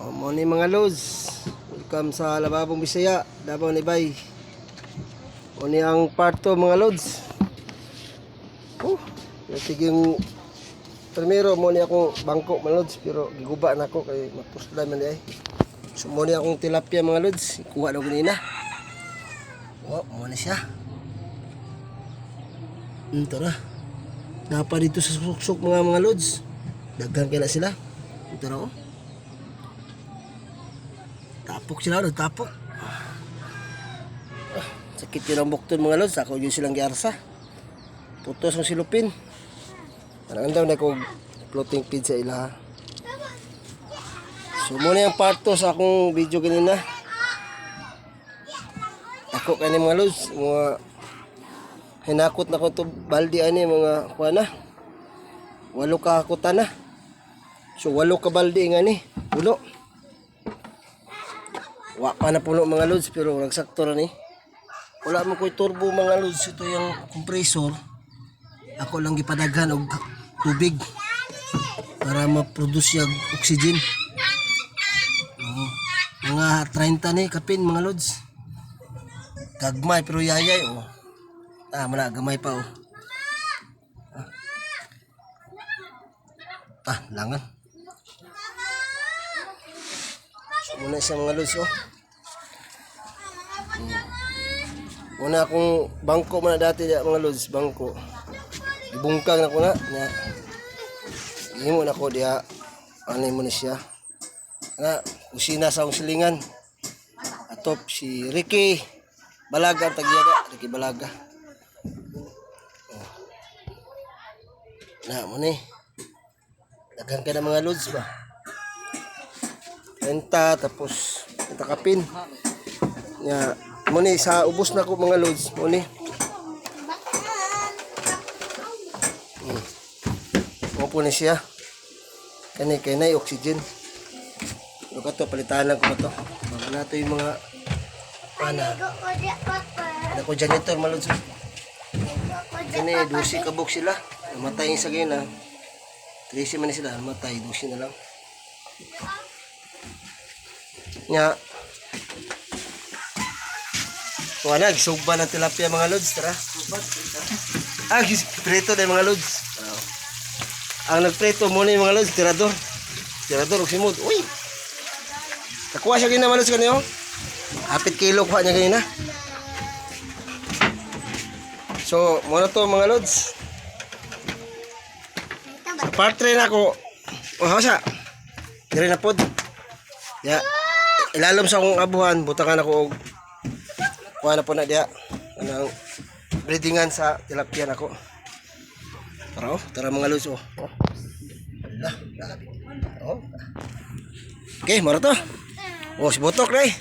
O, mo ni mga lods. Welcome sa Lababong Bisaya, Davao Nibay. O ni ang part 2, mga lods. Oh, sige, yung primero mo ni akong bangko, mga lods, pero giguba na ako kay mapuslan man di ay. So mo ni akong tilapia, mga lods, kuha daw ganina. Oh, mo ni siya. Tara. Napa dito sa suksok mga lods. Daghan kay na sila. Tara oh. Tapok sila, nagtapok. Ah, sakit yun ang bukton, mga lods. Ako yun silang giarsa. Putos ang silupin. Parang daw na ko floating feed sa ila. So muna yung part 2 sa akong video kanina. Ako kani, mga lods, mga hinakot na ko to baldi ani, mga kuha na. Walo ka hakutan na. So walo ka baldi nga ni. Puno. Wa pa na puno, mga lods, pero nagsakto ra ni. Wala mo ko'y turbo, mga lods, ito yung compressor. Ako lang gipadaghan og tubig para ma-produce yung oxygen. Oo. Mga 30 ni kapin, mga lods. Gagmay pero yayay oh. Ah, mala gamay pa oh. Ah, ah langan. So, muna siya, mga lods, oh. Una akong bangko man na dati diya, mga lods, bangko. Ibungkang na ko na. Nya. Himo na ko diha. Ano mo na siya. Na, kusina sa akong silingan. Atop si Ricky Balaga ang tagiyada, Ricky Balaga. Oh. Na mo ni. Daghan ka na, mga lods ba. Renta tapos kapin. Nya, mo ni sa ubos na ko, mga lods, mo ni. Mo po ni siya. Kani kay nay oxygen. Pero kato palitan lang ko to. Baka nato yung mga pana. Nako janitor, mga lods. Kani dusi ka box sila. Namatay yung sa gina. 13 man ni sila, namatay dusi na lang. Nya. Wala, gisugba ng tilapia, mga lods, tara. Ah, prito na mga lods. Ah. Ang nagprito mo na yung mga lods, tirador. Tirador, og simod. Uy! Nakuha siya ganina, mga lods, kanyo. Apit kilo kuha niya ganina. So, muna to, mga lods. Sa part 3 na ako. Oh, hasa. Dire na pod. Ya. Ilalom sa akong abuhan, butangan ako og kuha na po na diya. Anang breedingan sa tilapia nako. Tara oh, tara mga lods oh. Oh. Ala, grabe. Oh. Okay, mara to. Oh, si Botok na eh.